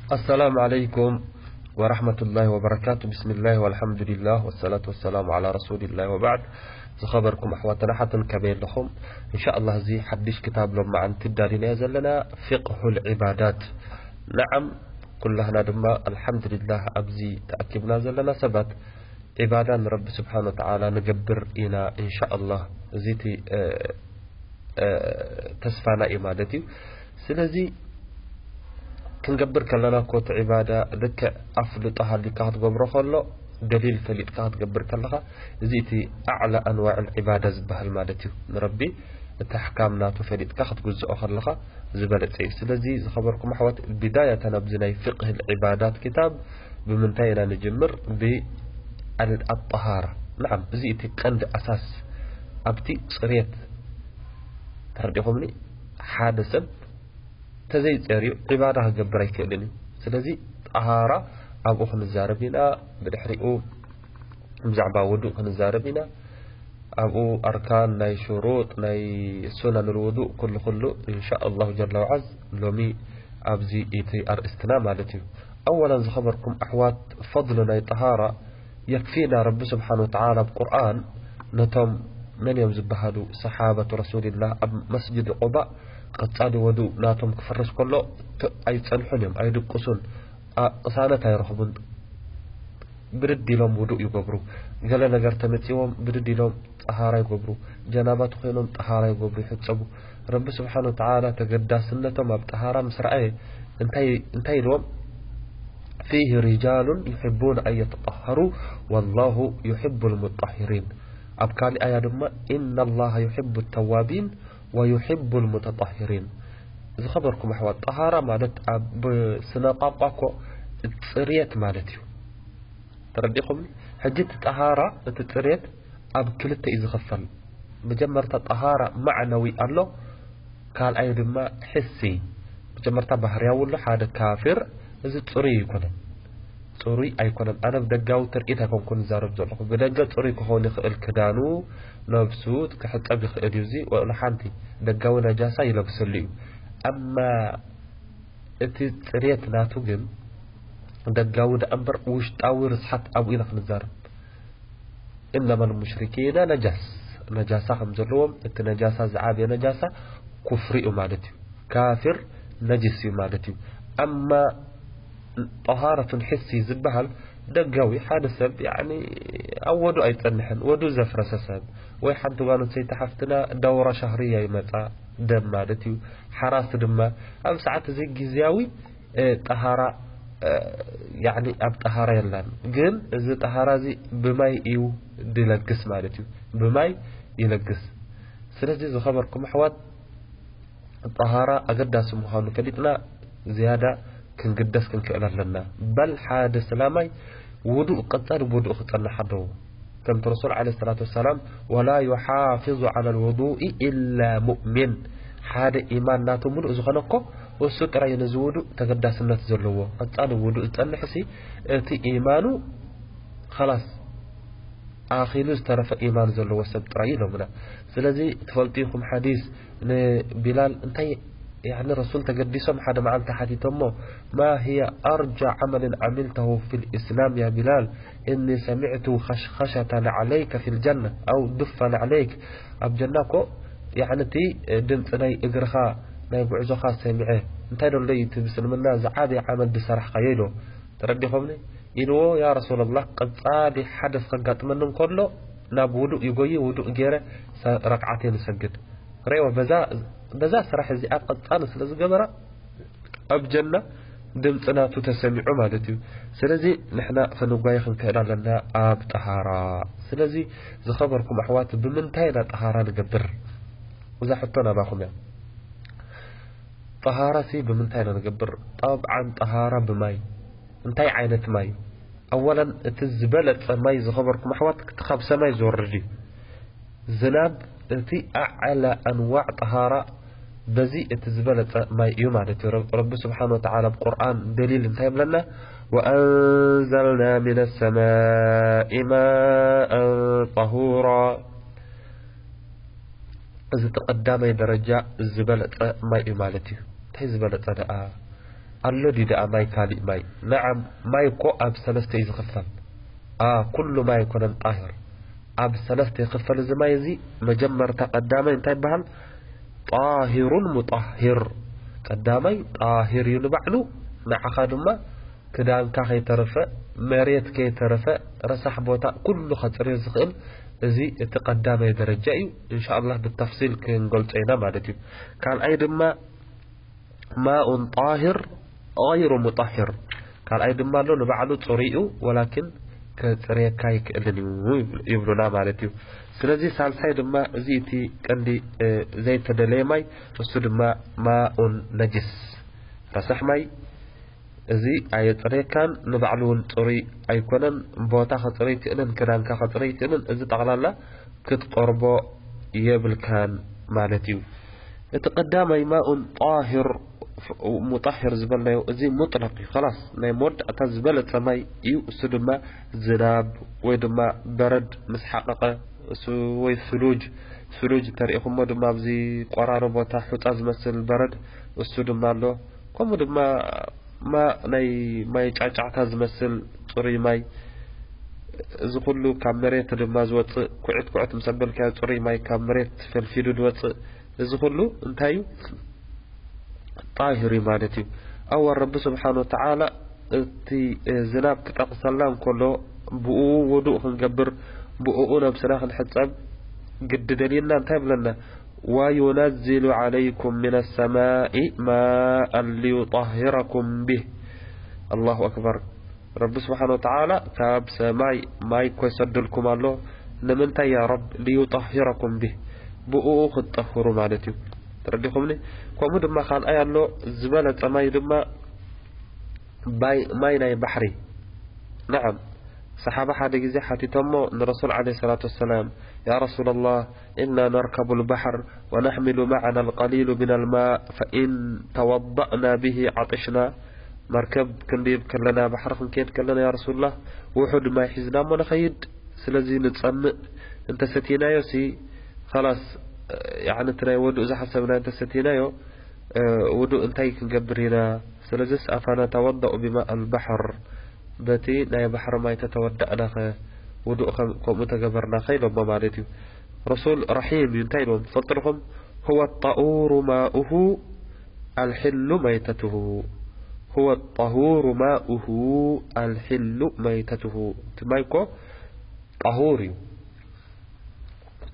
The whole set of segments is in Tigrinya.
السلام عليكم ورحمة الله وبركاته. بسم الله والحمد لله والصلاة والسلام على رسول الله وبعد. ዝኸበርኩም ኣሕዋትና ሓትን ከመይ ኣለኹም? እንሻኣላህ፣ እዚ ሓድሽ ክታብ ሎማዓንቲ ዳሊናዮ ዘለና ፊቅሁል ዒባዳት። ነዓም፣ ኩላህና ድማ ኣልሓምዱሊላህ ኣብዚ ተኣኪብና ዘለና ሰባት ዒባዳ ንረቢ ስብሓን ወተዓላ ንገብር ኢና። እንሻኣላህ፣ እዚ እቲ ተስፋና እዩ ማለት እዩ። ስለዚ ክንገብር ከለና እኮ እቲ ዒባዳ ልክዕ ኣፍልጦ ሃልዩካ ክትገብሮ ከሎ፣ ደሊል ፈሊጥካ ክትገብር ከለኻ፣ እዚ እቲ ኣዕላ ኣንዋዕል ዒባዳ ዝበሃል ማለት እዩ። ንረቢ እቲ ኣሕካም ናቱ ፈሊጥካ ክትግዝኦ ከለኻ ዝበለጸ እዩ። ስለዚ ዝኸበርኩም ኣሕዋት፣ ቢዳያተን ኣብዚ ናይ ፍቅህ ዒባዳት ክታብ ብምንታይ ኢና ንጅምር? ብኣልኣጠሃራ። ነዓም፣ እዚ እቲ ቀንዲ ኣሳስ ኣብቲ ጽሬት። ተረዲኹምኒ? ሓደ ሰብ ተዘይጸርዩ ዒባዳ ክገብር ኣይክእልን እዩ። ስለዚ ጠሃራ ኣብኡ ክንዛረብ ኢና። ብድሕሪኡ ብዛዕባ ውዱእ ክንዛረብ ኢና። ኣብኡ ኣርካን፣ ናይ ሽሩጥ፣ ናይ ሱነን ውዱእ፣ ኩሉ ኩሉ እንሻ ኣላሁ ጀለ ወዓዝ ሎሚ ኣብዚ እቲ ኣርእስትና ማለት እዩ። ኣወላን ዝኸበርኩም ኣሕዋት፣ ፈድሉ ናይ ጠሃራ የክፊና። ረቢ ስብሓን ወተዓላ ኣብ ቁርኣን ነቶም መን እዮም ዝበሃሉ ሰሓበቱ ረሱልላህ ኣብ መስጅድ ቁባእ ቀጻሊ ወዱእ ናቶም ክፈርስ ከሎ ት-፣ ኣይጸንሑን እዮም፣ ኣይድቅሱን፣ ኣ-፣ ቅሳነት ኣይረኽቡን። ብድድ ኢሎም ውዱእ ይገብሩ። ገለ ነገር ተመጺዎም ብድድ ኢሎም ጠሃራ ይገብሩ። ጀናባ ተኾይኖም ጠሃራ ይገብሩ፣ ይሕጸቡ። ረቢ ስብሓን ወተዓላ ተገዳስነቶም ኣብ ጠሃራ ምስ ረኣየ እንታይ፣ እንታይ ኢልዎም? ፊህ ሪጃሉን ዩሕቡን ኣን የተጠሃሩ ወላሁ ዩሕቡ ልሙጠሂሪን። ኣብ ካሊእ ኣያ ድማ ኢነላሃ ዩሕቡ ተዋቢን ወዩሕቡ ልሙተጠሂሪን። ዝኸበርኩም ኣሕዋት፣ ጠሃራ ማለት ኣብ ስነ ቋንቋ እኮ ጽርየት ማለት እዩ። ተረዲኹም? ሕጂ እቲ ጠሃራ፣ እቲ ጽርየት ኣብ ክልተ እዩ ዝኽፈል። መጀመርታ ጠሃራ ማዕነዊ ኣሎ፣ ካልኣይ ድማ ሕሲ። መጀመርታ ባህርያዊ ኣሎ። ሓደ ካፊር እዚ ጽሩይ ኣይኮነን፣ ጽሩይ ኣይኮነን። ኣነ ብደጋዊ ትርኢት ኣይኮንኩን ዝዛረብ ዘለኹ። ብደገ ጽሩይ ክኸውን ይኽእል፣ ክዳኑ፣ ነብሱ ክሕጸብ ይኽእል እዩ። እዚ ወላ ሓንቲ ደጋዊ ነጃሳ ይለብሰሉ እዩ። ኣማ እቲ ጽሬት ናቱ ግን ደጋዊ ደኣ እምበር ውሽጣዊ ርስሓት ኣብኡ ኢና ክንዛረብ። እነማ ልሙሽሪኪና ነጃስ፣ ነጃሳ ከም ዘለዎም፣ እቲ ነጃሳ ዝዓበየ ነጃሳ ኩፍሪ እዩ ማለት እዩ። ካፊር ነጅስ እዩ ማለት እዩ። ኣማ ጠሃረቱን ሕሲ ዝበሃል ደጋዊ ሓደ ሰብ ያኒ ኣብ ወዱ ኣይጸንሕን፣ ወዱ ዘፍረሰ ሰብ ወይ ሓንቲ ጓል ኣንስተይቲ ሓፍትና ዳውራ ሻህርያ ይመጻ ደም ማለት እዩ። ሓራስ ድማ ኣብ ሰዓት እዚ ግዝያዊ እ፣ ጠሃራ፣ እ፣ ያዕኒ ኣብ ጠሃራ የላን። ግን እዚ ጠሃራ እዚ ብማይ እዩ ድለግስ ማለት እዩ። ብማይ ይለግስ። ስለዚ ዝኸበርኩም ኣሕዋት፣ ጠሃራ ኣገዳሲ ምዃኑ ፈሊጥና ዝያዳ ክንግደስ ክንክእል ኣለና። በል ሓደ ስላማይ ውዱእ ቀጻሊ ብውዱእ ክጸንሕ ኣለዎ። ከምቲ ረሱል ዓለይሂ ሰላቱ ወሰላም፣ "ወላ ዩሓፊዙ ዓላ ልውዱኢ ኢላ ሙእሚን።" ሓደ ኢማን ናቱ ምሉእ ዝኾነ እኮ እሱ ጥራይ ነዚ ውዱእ ተገዳስነት ዘለዎ። ቀጻሊ ውዱእ ዝጸንሕሲ እቲ ኢማኑ ኸላስ ኣኺሉ ዝተረፈ ኢማን ዘለዎ ሰብ ጥራይ ኢሎምና። ስለዚ ትፈልጡ ኢኹም ሓዲስ ንቢላል እንታይ ያኒ ረሱል ተገዲሶም ሓደ መዓልቲ ሓቲቶሞ፣ "ማ ህየ ኣርጃ ዓመልን ዓሚልተሁ ፊል ኢስላም ያ ቢላል? እኒ ሰሚዕቱ ኸሽኸሸተ ነዓለይከ ፊል ጀና ኣው ዱፋ ነዓለይክ." ኣብ ጀና እኮ ያኒ እቲ ድምፂ ናይ እግርኻ ናይ ጉዕዞኻ ሰሚዐ። እንታይ ደሎ እዩ እቲ ምስልምና ዝዓበየ ዓመል ዝሰራሕኻዮ ኢልዎ። ተረዲኹምኒ? ኢልዎ፣ "ያ ረሱለላህ፣ ቀጻሊ ሓደስ ከጋጥመኒ እንከሎ ናብ ውዱእ ይጎይ፣ ውዱእ ገይረ ሰ-፣ ረክዓተይ ንሰግድ." ሬዎ፣ በዛ፣ በዛ ስራሕ እዚኣ ቀጻሊ ስለ ዝገበራ ኣብ ጀና ድምፂ ናቱ ተሰሚዑ ማለት እዩ። ስለዚ ንሕና ክንጓየ ክንክእል ኣለና ኣብ ጠሃራ። ስለዚ ዝኸበርኩም ኣሕዋት፣ ብምንታይ ኢና ጠሃራ ንገብር? እዛ ሕቶ ናባኹም እያ። ጠሃራሲ ብምንታይ ኢና ንገብር? ጠብዓን ጠሃራ ብማይ። እንታይ ዓይነት ማይ? ኣወለን እቲ ዝበለጸ ማይ ዝኸበርኩም ኣሕዋት እቲ ካብ ሰማይ ዝወርድ እዩ። ዝናብ እቲ ኣዕላ ኣንዋዕ ጠሃራ በዚ እቲ ዝበለጸ ማይ እዩ ማለት እዩ። ረብ-፣ ረቢ ስብሓን ወተዓላ ኣብ ቁርኣን ደሊል እንታይ ይብለና? "ወኣንዘልና ሚነ ሰማኢ ማኣን ጠሁራ።" እዚ እቲ ቀዳማይ ደረጃ ዝበለጸ ማይ እዩ ማለት እዩ። እንታይ ዝበለጸ ደኣ? ኣሎ ድዩ ደኣ ማይ ካልእ ማይ? ነዓም፣ ማይ እኮ ኣብ ሰለስተ እዩ ዝኽፈል። ኣ፣ ኩሉ ማይ ኣይኮነን ጣሂር። ኣብ ሰለስተ ይኽፈል እዚ ማይ እዚ። መጀመርታ ቀዳማይ እንታይ ይበሃል? ጣሂሩን ሙጣሂር። ቀዳማይ ጣሂር እዩ ንባዕሉ፣ ንዓኻ ድማ ክዳንካ ከይተረፈ፣ መሬት ከይተረፈ፣ ረሳሕ ቦታ ኩሉ ከጽርዮ ዝኽእል፣ እዚ እቲ ቀዳማይ ደረጃ እዩ። ኢንሻኣላህ ብተፍሲል ክንገልጾ ኢና ማለት እዩ። ካልኣይ ድማ ማኡን ጣሂር ገይሩ ሙጣሂር። ካልኣይ ድማ ኣሎ ንባዕሉ ጽሩይ እዩ፣ ወላኪን ከጽርየካ ኣይክእልን እዩ ይብሉ-፣ ይብሉና ማለት እዩ። ስለዚ ሳልሳይ ድማ እዚ እቲ ቀንዲ፣ እ፣ ዘይተደለየ ማይ፣ እሱ ድማ ማኡን ነጅስ፣ ረሳሕ ማይ፣ እዚ ኣየጽርየካን፣ ንባዕሉ እውን ጽሩይ ኣይኮነን፣ ቦታ ከጽርይ ኣይክእልን፣ ክዳንካ ከጽርይ ኣይክእልን፣ እዚ ጠቕላላ ክትቆርቦ የብልካን ማለት እዩ። እቲ ቀዳማይ ማኡን ጣሂር፣ ሙጣሂር ዝበልናዮ፣ እዚ ሙጥለቅ እዩ። ኸላስ፣ ናይ መወዳእታ ዝበለጸ ማይ እዩ። እሱ ድማ ዝናብ ወይ ድማ በረድ ምስ ሓቐቐ፣ እሱ ወይ ስሉጅ፣ ስሉጅ ተሪእኹሞ ድማ ኣብዚ ቆራሮ ቦታ ሑጻ ዝመስል በረድ፣ እሱ ድማ ኣሎ። ከምኡ ድማ ማ-፣ ናይ ማይ ጫጫዕታ ዝመስል ጽሩይ ማይ፣ እዚ ኩሉ ካብ መሬት ድማ ዝወጽእ፣ ኩዕት ኩዕት ምስ ኣበልካዮ ጽሩይ ማይ ካብ መሬት ፈልፊሉ ዝወጽእ፣ እዚ ኩሉ እንታይ እዩ? ጣሂር እዩ ማለት እዩ። ኣወ ረቢ ስብሓን ወተዓላ እቲ፣ እ፣ ዝናብ ክጠቕሰልና እንከሎ ብኡ ውዱእ ክንገብር፣ ብኡ ነብስና ክንሕጸብ ግዲ ደልየና እንታይ ይብለና? "ወዩነዝሉ ዓለይኩም ሚነ ሰማኢ ማአን ሊዩጠሂረኩም ቢህ።" ኣላሁ ኣክበር። ረቢ ስብሓን ወተዓላ ካብ ሰማይ ማይ እኮ ይሰድልኩም ኣሎ። ንምንታይ ያ ረብ? "ሊዩጠሂረኩም ቢህ"፣ ብእኡ ክትጠህሩ ማለት እዩ። ተረዲኹምኒ? ከምኡ ድማ ካልኣይ ኣሎ፣ ዝበለጸ ማይ ድማ ባይ-፣ ማይ ናይ ባሕሪ። ነዓም፣ ሰሓባ ሓደ ግዜ ሓቲቶሞ ንረሱል ዓለይሂ ሰላቱ ወሰላም፣ "ያ ረሱለላህ፣ ኢና ነርከቡ ልባሕር ወነሕሚሉ መዓና ልቀሊሉ ሚነል ማእ ፈኢን ተወዳእና ብሂ ዓጢሽና?" መርከብ ክንድይብ ከለና፣ ባሕሪ ክንከይድ ከለና፣ ያ ረሱሉላህ፣ ውሑድ ማይ ሒዝና እሞ ንኸይድ፣ ስለዚ ንጸምእ፣ እንተሰቲናዮ ሲ፣ ኸላስ፣ ያዕኒ እቲ ናይ ወዱእ ዝሓሰብና እንተሰቲናዮ፣ እ፣ ውዱእ እንታይ ክንገብር ኢና? ስለዚስ ኣፋነተወደኡ ቢማእ ኣልባሕር፣ በቲ ናይ ባሕሪ ማይ ተተወዳእናኸ፣ ውዱእ ከም-፣ ከምኡ ተገበርናኸ ኢሎሞ ማለት እዩ። ረሱል ረሒም እዩ። እንታይ ኢሎም ትፈልጡ ዲኹም? "ሁወ ጠሁሩ ማኡሁ ኣልሕሉ መይተቱሁ። ሁወ ጠሁሩ ማኡሁ ኣልሕሉ መይተቱሁ።" እቲ ማይ እኮ ጠሁር እዩ።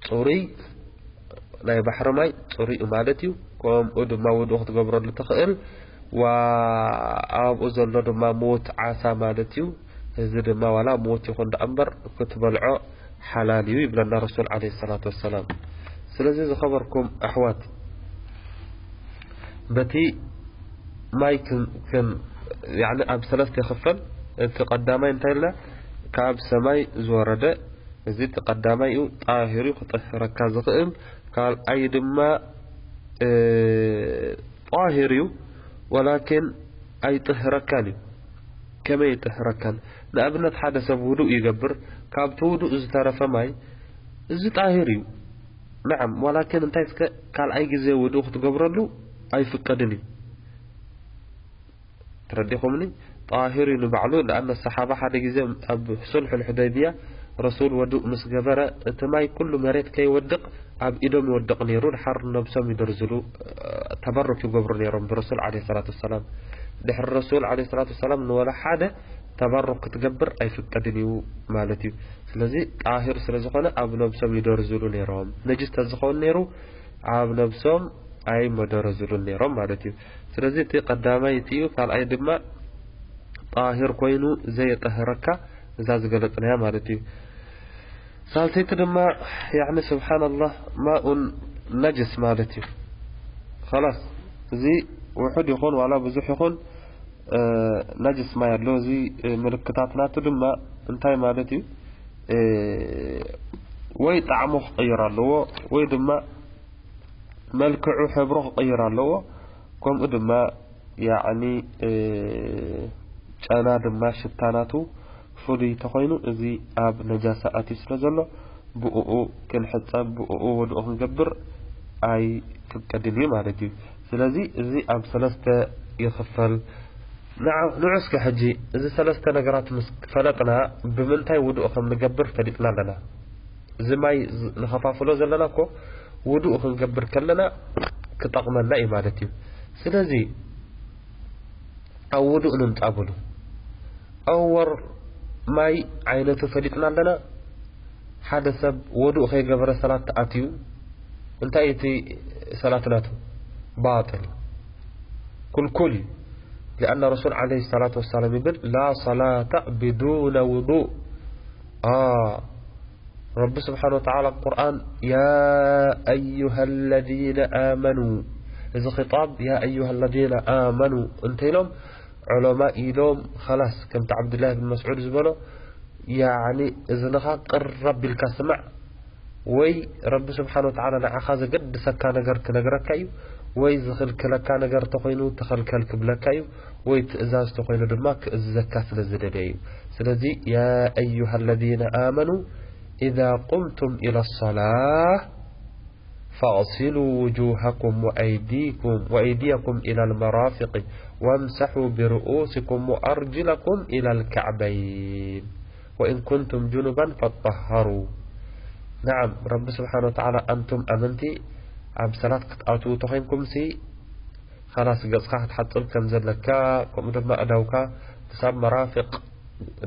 ጽሩይ ናይ ባሕሪ ማይ ጽሩይ እዩ ማለት እዩ። ከምኡ ድማ ውዱእ ክትገብረሉ ትኽእል። ዋ ኣብኡ ዘሎ ድማ ምዉት ዓሳ ማለት እዩ። እዚ ድማ ዋላ ምዉት ይኹን ደኣ እምበር ክትበልዖ ሓላል እዩ ይብለና ረሱል ዓለይሂ ሰላቱ ወሰላም። ስለዚ ዝኸበርኩም ኣሕዋት፣ በቲ ማይ ክን-፣ ክን-፣ ያዕኒ ኣብ ሰለስተ ይኽፈል። እቲ ቀዳማይ እንታይ ኢልና? ካብ ሰማይ ዝወረደ፣ እዚ እቲ ቀዳማይ እዩ፣ ጣሂር እዩ፣ ክጥህረካ ዝኽእል። ካልኣይ ድማ፣ እ፣ ጣሂር እዩ፣ ወላኪን ኣይጥህረካን እዩ። ከመይ ኣይጥህረካን? ንኣብነት ሓደ ሰብ ውዱእ ይገብር፣ ካብቲ ውዱእ ዝተረፈ ማይ፣ እዚ ጣሂር እዩ። ነዓም፣ ወላኪን እንታይ እስከ ካልኣይ ግዜ ውዱእ ክትገብረሉ ኣይፍቀድን እዩ። ተረዲኹምኒ? ጣሂር እዩ ንባዕሉ። ለኣነ ሰሓባ ሓደ ግዜ ኣብ ሱልሑል ሑደይብያ ረሱል ወዱእ ምስ ገበረ፣ እቲ ማይ ኩሉ መሬት ከይወድቕ ኣብ ኢዶም ይወድቕ ነይሩ። ድሓር ነብሶም ይደርዝሉ፣ ተበሩክ ይገብሩ ነይሮም ብረሱል ዓለይሂ ሰላቱ ወሰላም። ድሕሪ ረሱል ዓለይሂ ሰላቱ ወሰላም ንወላ ሓደ ተበሩክ ክትገብር ኣይፍቀድን እዩ ማለት እዩ። ስለዚ ጣሂር ስለ ዝኾነ ኣብ ነብሶም ይደርዝሉ ነይሮም። ነጅስ ተዝኸውን ነይሩ ኣብ ነብሶም ኣይመደረዝሉን ነይሮም ማለት እዩ። ስለዚ እቲ ቀዳማይ እቲ እዩ። ካልኣይ ድማ ጣሂር ኮይኑ ዘየጠህረካ እዛ ዝገለጽናያ ማለት እዩ። ሳልሰይቲ ድማ ያዕኒ ስብሓንላህ ማኡን ነጅስ ማለት እዩ። ኸላስ እዚ ውሑድ ይኹን ዋላ ብዙሕ ይኹን፣ እ፣ ነጅስ ማይ ኣሎ። እዚ፣ እ፣ ምልክታት ናቱ ድማ እንታይ ማለት እዩ? እ፣ ወይ ጣዕሙ ክቕይር ኣለዎ፣ ወይ ድማ መልክዑ ሕብሩ ክቕይር ኣለዎ። ከምኡ ድማ ያዕኒ፣ እ፣ ጨና ድማ ሽታ ናቱ ፍሉይ ተኾይኑ፣ እዚ ኣብ ነጃሳ ኣትዩ ስለ ዘሎ፣ ብእኡ ክንሕጸብ፣ ብእኡ ወድኡ ክንገብር ኣይፍቀድን እዩ ማለት እዩ። ስለዚ እዚ ኣብ ሰለስተ ይኽፈል ንዑ እስከ ሕጂ እዚ ሰለስተ ነገራት ምስ ፈለጥና፣ ብምንታይ ውዱእ ከም ንገብር ፈሊጥና ኣለና። እዚ ማይ ዝ-፣ ንኸፋፍሎ ዘለና እኮ ውዱእ ክንገብር ከለና ክጠቕመና እዩ ማለት እዩ። ስለዚ ኣብ ውዱእ ንምጻእ በሉ። ኣወር ማይ ዓይነቱ ፈሊጥና ኣለና። ሓደ ሰብ ወዱእ ከይገበረ ሰላት ተኣትዩ፣ እንታይ እቲ ሰላት ናቱ? ባጥል፣ ክልኩል እዩ። لأن الرسول عليه الصلاة والسلام يقول: "لا صلاة بدون وضوء". آه. ረቢ ስብሓነ ወተዓላ ኣብ ቁርኣን፣ "ያ ኣዩሃ ለዚነ ኣመኑ"፣ እዚ ኺጣብ "ያ ኣዩሃ ለዚነ ኣመኑ" እንተኢሎም፣ ዑለማ ኢሎም፣ ኸላስ፣ ከምቲ ዓብዱላህ ብን መስዑድ ዝበሎ፣ ያዕኒ፣ እዝንኻ ቅረብ ኢልካ ስማዕ፣ ወይ ረቢ ስብሓነ ወተዓላ ንዓኻ ዘገድሰካ ነገር ክነግረካ እዩ፣ ወይ ዝኽልክለካ ነገር ተኾይኑ ተኸልከል ክብለካ እዩ፣ ወይ ትእዛዝ ተኾይኑ ድማ ክእዝዘካ ስለ ዝደለየ እዩ። ስለዚ፣ ያ ኣዩሃ ለዚነ ኣመኑ፣ إذا قمتم إلى الصلاة فاغسلوا وجوهكم وأيديكم، وأيديكم إلى المرافق وامسحوا برؤوسكم وأرجلكم إلى الكعبين وإن كنتم جنبا فاطهروا. نعم، ረቢ ስብሓነ ወተዓላ፣ ኣንቱም ኣመንቲ፣ ኣብ ሰላት ክትኣትዉ ተኾይንኩምሲ፣ ኻላስ ገጽካ ክትሓጽብ ከም ዘለካ፣ ከምኡ ድማ ኣእዳውካ ክሳብ መራፍቕ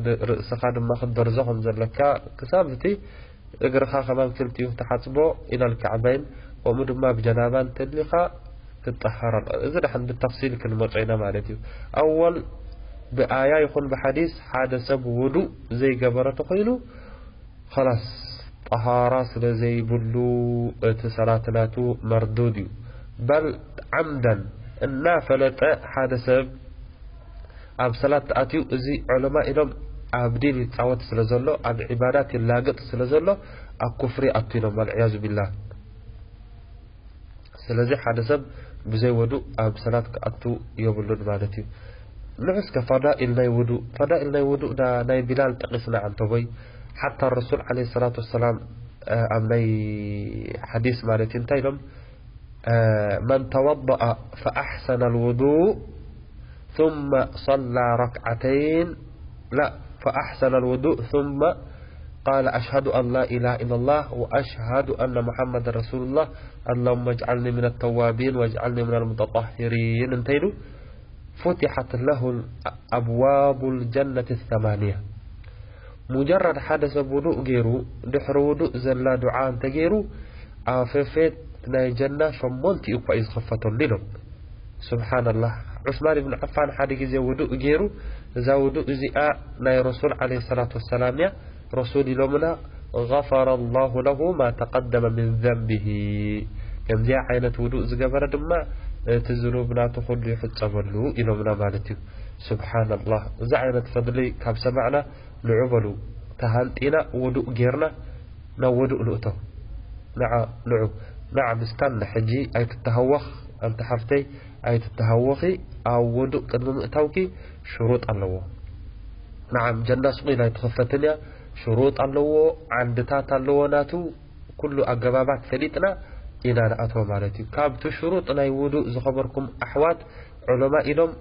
ድ-፣ ርእስኻ ድማ ክትደርዞ ከም ዘለካ፣ ክሳብ እቲ እግርኻ ከማን ክልቲኡ ክትሓጽቦ ኢላ ልካዕበይን፣ ከምኡ ድማ ብጀናባ እንተሊኻ ክትጠሃር ኣለካ። እዚ ደሓን ብተፍሲል ክንመጾ ኢና ማለት እዩ። ኣወል ብኣያ ይኹን ብሓዲስ ሓደ ሰብ ውዱእ ዘይገበረ ተኾይኑ፣ ኸላስ፣ ጠሃራ ስለ ዘይብሉ እቲ ሰላት ናቱ መርዱድ እዩ። በል ዓምደን እናፈለጠ ሓደ ሰብ ኣብ ሰላት ኣትዩ፣ እዚ ዑለማ ኢሎም ኣብ ዲን ይጻወት ስለ ዘሎ፣ ኣብ ዒባዳት ይላገጥ ስለ ዘሎ፣ ኣብ ኩፍሪ ኣቱ ኢሎም፣ ወልዕያዙ ቢላህ። ስለዚ ሓደ ሰብ ብዘይ ወዱእ ኣብ ሰላት ክኣቱ የብሉን ማለት እዩ። ንዑ እስከ ፈዳኢል ናይ ውዱእ፣ ፈዳኢል ናይ ውዱእ ዳ ናይ ቢላል ጠቂስና ዓንተቦይ። ሓታ ረሱል ዓለይሂ ሰላቱ ወሰላም፣ እ፣ ኣብ ናይ ሓዲስ ማለት እዩ፣ እንታይ ኢሎም? እ፣ መን ተወደአ ፈኣሕሰነ ልውዱእ ثم صلى ركعتين، لا، فأحسن الوضوء ثم قال: أشهد أن لا إله إلا الله وأشهد أن محمدا رسول الله، اللهم اجعلني من التوابين واجعلني من المتطهرين እንተ ኢሉ፣ فتحت له أبواب الجنة الثمانية። ሙጀረድ ሓደ ሰብ ውዱእ ገይሩ፣ ድሕሪ ውዱእ ዘላ ዱዓ እንተ ገይሩ፣ ኣፈፌት ናይ ጀና ሸሞንቲኡ እኳ እዩ ዝኸፈተሉ ኢሎም። ሱብሓነላህ። ዑስማን ብን ዓፋን ሓደ ግዜ ውዱእ ገይሩ፣ እዛ ውዱእ እዚኣ ናይ ረሱል ዓለይሂ ሰላቱ ወሰላም እያ። ረሱል ኢሎምና፣ غفر الله له ما تقدم من ذنبه። ከምዚኣ ዓይነት ውዱእ ዝገበረ ድማ፣ እቲ ዝኑብ ናቱ ኩሉ ይሕጸበሉ ኢሎምና ማለት እዩ። ሱብሓነላህ። እዚ ዓይነት ፈድሊ ካብ ሰማዕና፣ ንዑ በሉ፣ ተሃንጢና፣ ውዱእ ጌርና፣ ናብ ውዱእ ንእቶ። ንዓ፣ ንዑ። ንዓ፣ ምስታን ንሕጂ ኣይትተሃወኽ፣ ኣንቲ ሓፍተይ፣ ኣይትተሃወኺ። ኣብ ውዱእ ቅድሚ ምእታውኪ ሽሩጥ ኣለዎ። ንዓም፣ ጀና ስቕ ኢላ ኣይትኽፈትን እያ። ሽሩጥ ኣለዎ፣ ዓንድታት ኣለዎ ናቱ። ኩሉ ኣገባባት ፈሊጥና ኢና ንኣትዎ ማለት እዩ። ካብቲ ሽሩጥ ናይ ውዱእ ዝኸበርኩም ኣሕዋት ዑለማ ኢሎም፣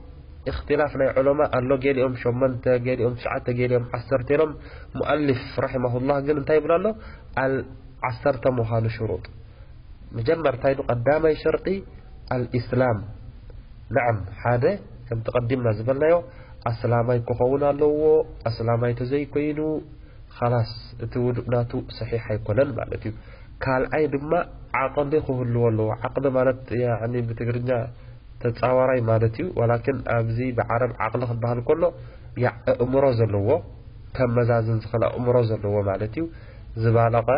እኽትላፍ ናይ ዑለማ ኣሎ። ገሊኦም ሸሞንተ፣ ገሊኦም ትሽዓተ፣ ገሊኦም ዓሰርተ ኢሎም። ሙኣሊፍ ረሒመሁላህ ግን እንታይ ይብል ኣሎ? ኣል ዓሰርተ ምዃኑ ሽሩጥ። መጀመርታ ኢሉ ቀዳማይ ሸርጢ ኣልኢስላም። ነዓም፣ ሓደ ከምቲ ቀዲምና ዝበልናዮ ኣስላማይ ክኸውን ኣለዎ። ኣስላማይ ተዘይኮይኑ ኻላስ እቲ ውዱእ ናቱ ሰሒሕ ኣይኮነን ማለት እዩ። ካልኣይ ድማ ዓቕሊ ክህልዎ ኣለዎ። ዓቕሊ ማለት ያዕኒ ብትግርኛ ተጻዋራይ ማለት እዩ። ዋላኪን ኣብዚ ብዓረብ ዓቕሊ ክበሃል ከሎ ያ-፣ ኣእምሮ ዘለዎ፣ ከመዛዝን ዝኽእል ኣእምሮ ዘለዎ ማለት እዩ። ዝባለቐ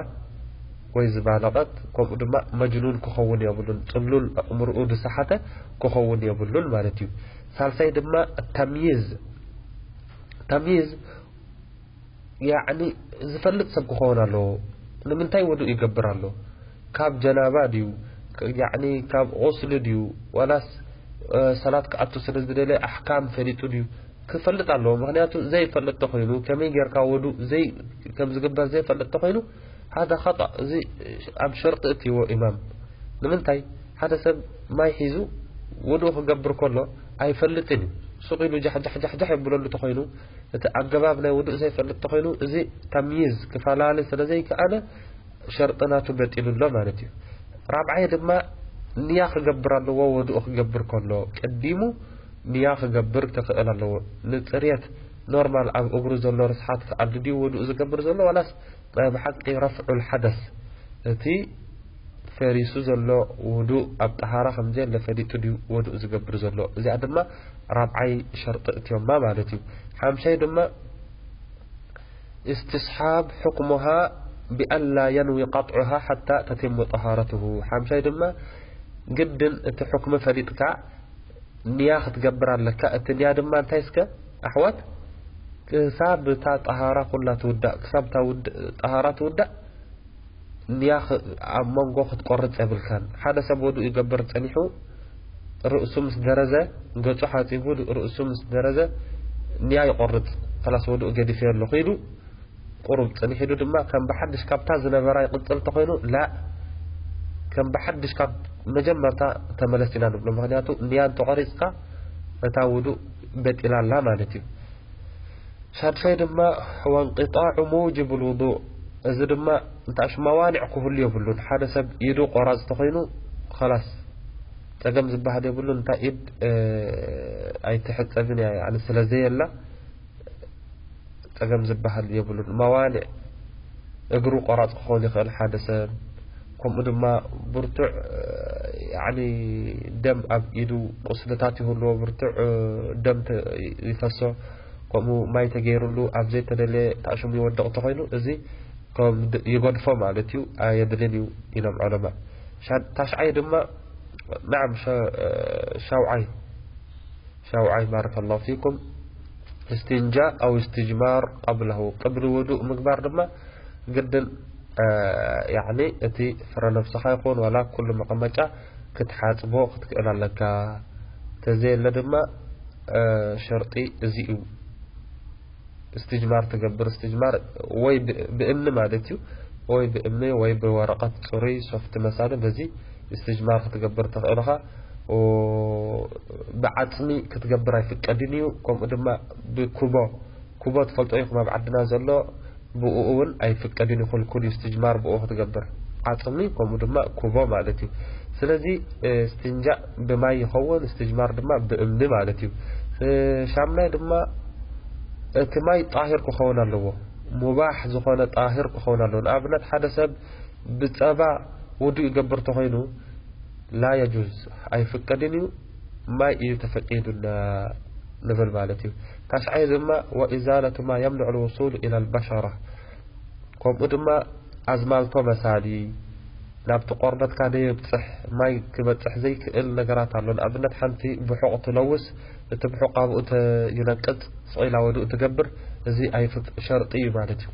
ወይ ዝባለቐት፣ ከምኡ ድማ መጅኑን ክኸውን የብሉን፣ ጽሉል ኣእምሮኡ ዝሰሓተ ክኸውን የብሉን ማለት እዩ። ሳልሳይ ድማ ተምይዝ፣ ተምይዝ ያዕኒ ዝፈልጥ ሰብ ክኸውን ኣለዎ። ንምንታይ ውዱእ ይገብር ኣሎ? ካብ ጀናባ ድዩ? ያዕኒ ካብ ቁስሊ ድዩ? ዋላስ፣ እ፣ ሰላት ክኣቱ ስለ ዝደለየ ኣሕካም ፈሊጡ ድዩ? ክፈልጥ ኣለዎ። ምኽንያቱ ዘይፈልጥ ተኾይኑ፣ ከመይ ጌርካ ውዱእ ዘይ-፣ ከም ዝግበር ዘይፈልጥ ተኾይኑ፣ ሃዛ ኸጣእ። እዚ ኣብ ሸርጢ እትይዎ ኢማም። ንምንታይ? ሓደ ሰብ ማይ ሒዙ ውዱእ ክገብር ከሎ ኣይፈልጥን እዩ። ሱቕ ኢሉ ጃሕጃሕጃሕጃሕ የብለሉ ተኾይኑ፣ እቲ ኣገባብ ናይ ውዱእ ዘይፈልጥ ተኾይኑ፣ እዚ ተምይዝ ክፈላለ ስለ ዘይከኣለ ሸርጢ ናቱ በጢሉ ኣሎ ማለት እዩ። ራብዓይ ድማ ንያ ክገብር ኣለዎ። ወዱኡ ክገብር ከሎ ቀዲሙ ንያ ክገብር ክኽእል ኣለዎ። ንጽርየት ኖርማል ኣብ እግሩ ዘሎ ርስሓት ክኣሊ ድዩ ወዱኡ ዝገብር ዘሎ ዋላስ ናይ ብሓቂ ረፍዑል ሓደስ እቲ ፈሪሱ ዘሎ ውዱእ ኣብ ጠሃራ ከም ዘየለ ፈሊጡ ድዩ ወዱእ ዝገብር ዘሎ? እዚኣ ድማ ራብዓይ ሸርጢ እትዮማ ማለት እዩ። ሓምሻይ ድማ እስቲስሓብ ሕክሙሃ ብኣላ የንዊ ቀጥዑሃ ሓታ ተቲሙ ጠሃረትሁ። ሓምሻይ ድማ ግድን እቲ ሕክሚ ፈሊጥካ ንያ ክትገብር ኣለካ። እቲ ንያ ድማ እንታይ እስከ ኣሕዋት ክሳብ እታ ጠሃራ ኩላ ትውዳእ፣ ክሳብ እታ ውድ- ጠሃራ ትውዳእ ንያ ኽ- ኣብ መንጎ ክትቆርጽ የብልካን። ሓደ ሰብ ወዱእ ይገብር ጸኒሑ ርእሱ ምስ ደረዘ፣ ገጹ ሓጺቡ ርእሱ ምስ ደረዘ ንያ ይቆርጽ። ከላስ ወዱእ ገዲፈ ኣለኹ ኢሉ ቁሩብ ጸኒሑ ድማ ከም ብሓድሽ ካብታ ዝነበራ ይቕጽል ተኾይኑ፣ ላ ከም ብሓድሽ ካብ መጀመርታ ተመለስ ኢና ንብሎ። ምኽንያቱ ንያ እንተቆሪጽካ እታ ውዱእ በጢላ ኣላ ማለት እዩ። ሻድሻይ ድማ ወንቅጣዑ ሙጅብ ልውዱእ፣ እዚ ድማ እንታሽ መዋንዕ ክህሉ የብሉን። ሓደ ሰብ ኢዱ ቆራጽ ተኾይኑ ኸላስ ጸገም ዝበሃል የብሉን። እንታ ኢድ እ፣ ኣይትሕጸብን እያ፣ ያኒ ስለ ዘየላ ጸገም ዝበሃል የብሉን። መዋንዕ እግሩ ቆራጽ ክኸውን ይኽእል ሓደ ሰብ፣ ከምኡ ድማ ብርቱዕ እ፣ ያኒ ደም ኣብ ኢዱ ቁስልታት ይህልዎ፣ ብርቱዕ እ፣ ደም ተ- ይፈሶ፣ ከምኡ ማይ ተገይሩሉ ኣብ ዘይተደለየ ታሽሙ ይወድቕ ተኾይኑ እዚ ከም ድ- ይገድፎ ማለት እዩ፣ ኣየድልን እዩ ኢሎም ዑለማ። ሻ- ታሽዓይ ድማ ናዓም ሸ- እ፣ ሻውዓይ ሻውዓይ ባረከላሁ ፊኩም እስትንጃእ ኣው እስትጅማር ቀብለሁ ቅብሊ ውዱእ ምግባር ድማ ግድን እ፣ ያኒ እቲ ፍረ ነብስኻ ይኹን ዋላ ኩሉ መቐመጫ ክትሓጽቦ ክትክእል ኣለካ። ተዘየለ ድማ እ፣ ሸርጢ እዚ እዩ። እስትጅማር ትገብር እስትጅማር ወይ ብ- ብእምኒ ማለት እዩ፣ ወይ ብእምኒ ወይ ብወረቐት ጽሩይ ሶፍት መሳሊ በዚ እስትጅማር ክትገብር ትኽእል ኢኻ። ኦ፣ ብዓጽሚ ክትገብር ኣይፍቀድን እዩ። ከምኡ ድማ ብኩቦ ኩቦ ትፈልጦ ኢኹም ኣብ ዓድና ዘሎ ብኡ እውን ኣይፍቀድን ይኹልኩል እዩ እስትጅማር ብኡ ክትገብር ዓጽሚ ከምኡ ድማ ኩቦ ማለት እዩ። ስለዚ እስትንጃእ ብማይ ይኸውን እስትጅማር ድማ ብእምኒ ማለት እዩ። ሻምናይ ድማ እቲ ማይ ጣሂር ክኸውን ኣለዎ። ሙባሕ ዝኾነ ጣሂር ክኸውን ኣለዎ። ንኣብነት ሓደ ሰብ ብጸባ ውዱእ ይገብር ተኾይኑ ላ የጁዝ ኣይፍቀድን እዩ። ማይ እዩ ተፈቂዱና ንብል ማለት እዩ። ታሽዓይ ድማ ወኢዛለቱ ማ የምንዑ ልውሱል ኢላ ልበሸራ ከምኡ ድማ ኣዝማልቶ መሳሊ ናብቲ ቆርበትካ ደየብፅሕ ማይ ክበፅሕ ዘይክእል ነገራት ኣሎ። ንኣብነት ሓንቲ ብሑቕ ትለውስ እቲ ብሑቕ ኣብኡ ይነቅፅ ስቕ ኢላ ወድኡ ትገብር። እዚ ኣይፍቅ ሸርጢ እዩ ማለት እዩ።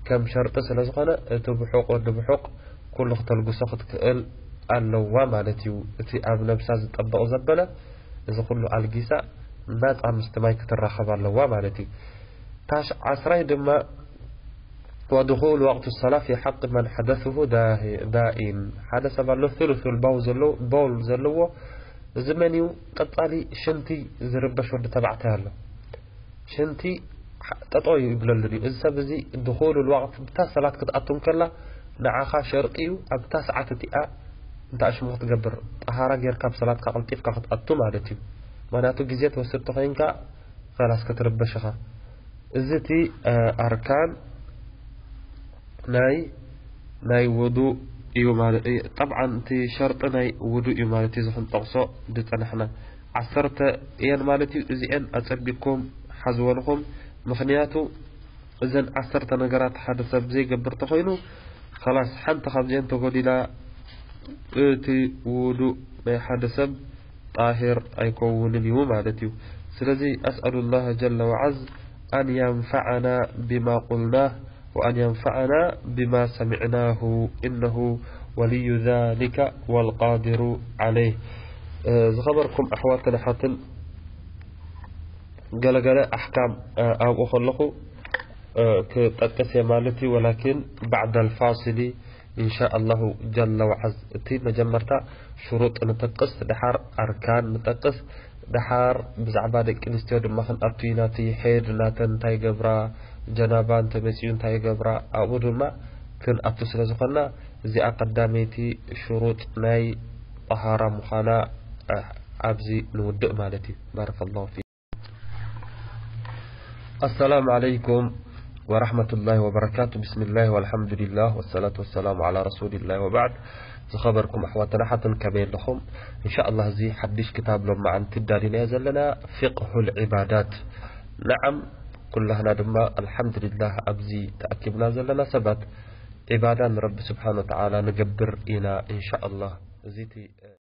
ከም ሸርጢ ስለ ዝኾነ እቲ ብሑቕ ወዲ ብሑቕ ኩሉ ክተልግሶ ክትክእል ኣለዋ ማለት እዩ። እቲ ኣብ ነብሳ ዝጠበቕ ዘበለ እዚ ኩሉ ኣልጊሳ ናፃ ምስቲ ማይ ክትራኸብ ኣለዋ ማለት እዩ። ታሽ ዓስራይ ድማ ወድኹል ወቅቱ ሰላ ፊ ሓቂ መን ሓደስሁ ዳኢን ሓደ ሰብ ኣሎ ثلث البول ዘለዎ በውል ዘለዎ እዚ መን እዩ? ቀጻሊ ሽንቲ ዝርበሽ ወዲ ተባዕታይ ኣሎ። ሽንቲ ጠጠው ይብለሉን እዩ። እዚ ሰብ እዚ ድኹሉ ልዋቅት ብታ ሰላት ክትኣቱ እንከላ ንዓኻ ሸርጢ እዩ ኣብታ ሰዓት እቲኣ እንተ ኣሽሙ ክትገብር ጠሃራ ጌርካ ኣብ ሰላትካ ቀልጢፍካ ክትኣቱ ማለት እዩ። ምክንያቱ ግዜ ትወስድ ተኮይንካ ኸላስ ክትርበሽ ኢኻ። እዚ እቲ ኣርካን ናይ ናይ ውዱእ እዩ ማለት እዩ። ጠብዓን እቲ ሸርጢ ናይ ውዱእ እዩ ማለት እዩ። እዚ ክንጠቕሶ ዝጸናሕና ዓሰርተ እየን ማለት እዩ። እዚአን ኣጸቢቅኩም ሓዝወንኹም። ምኽንያቱ እዘን ዓሰርተ ነገራት ሓደ ሰብ ዘይገብር ተኾይኑ ኸላስ ሓንቲ ካብዚአን ተጎዲላ እቲ ውዱእ ናይ ሓደ ሰብ ጣሂር ኣይከውንን እዩ ማለት እዩ። ስለዚ أسأل الله جل وعز أن ينفعنا بما قلناه وأن ينفعنا بما سمعناه إنه ولي ذلك والقادر عليه. ዝኸበርኩም ኣሕዋትን ኣሓትን ገለገለ ኣሕካም ኣብኡ ከለኹ ክጠቅስ እየ ማለት እዩ። ወላኪን بعد الفاصل إن شاء الله جل وعز እቲ መጀመርታ ሽሩጥ ንጠቅስ፣ ድሓር ኣርካን ንጠቅስ። ደሓር ብዛዕባ ደቂ ኣንስትዮ ድማ ክንኣቱ ኢና። እቲ ሐይድ ናተን እንታይ ይገብራ፣ ጀናባ እንተመጺኡ እንታይ ይገብራ፣ ኣብኡ ድማ ክንኣቱ ስለ ዝኾንና፣ እዚኣ ቀዳመይቲ ሽሩጥ ናይ ጠሃራ ምዃና፣ እ፣ ኣብዚ ንውድእ ማለት እዩ። ባረከላሁ ፊኩም። السلام عليكم ورحمة الله وبركاته. بسم الله والحمد لله والصلاة والسلام على رسول الله وبعد. ዝኸበርኩም ኣሕዋትን ኣሓትን ከመይ ኣለኹም? እንሻኣላህ እዚ ሓድሽ ክታብ ሎማዓንቲ ዳሊናዮ ዘለና ፊቅሁል ዒባዳት። ነዓም፣ ኩላህና ድማ ኣልሓምዱሊላህ ኣብዚ ተኣኪብና ዘለና ሰባት ዒባዳ ንረቢ ስብሓን ወተዓላ ንገብር ኢና እንሻኣላህ። እዚ እቲ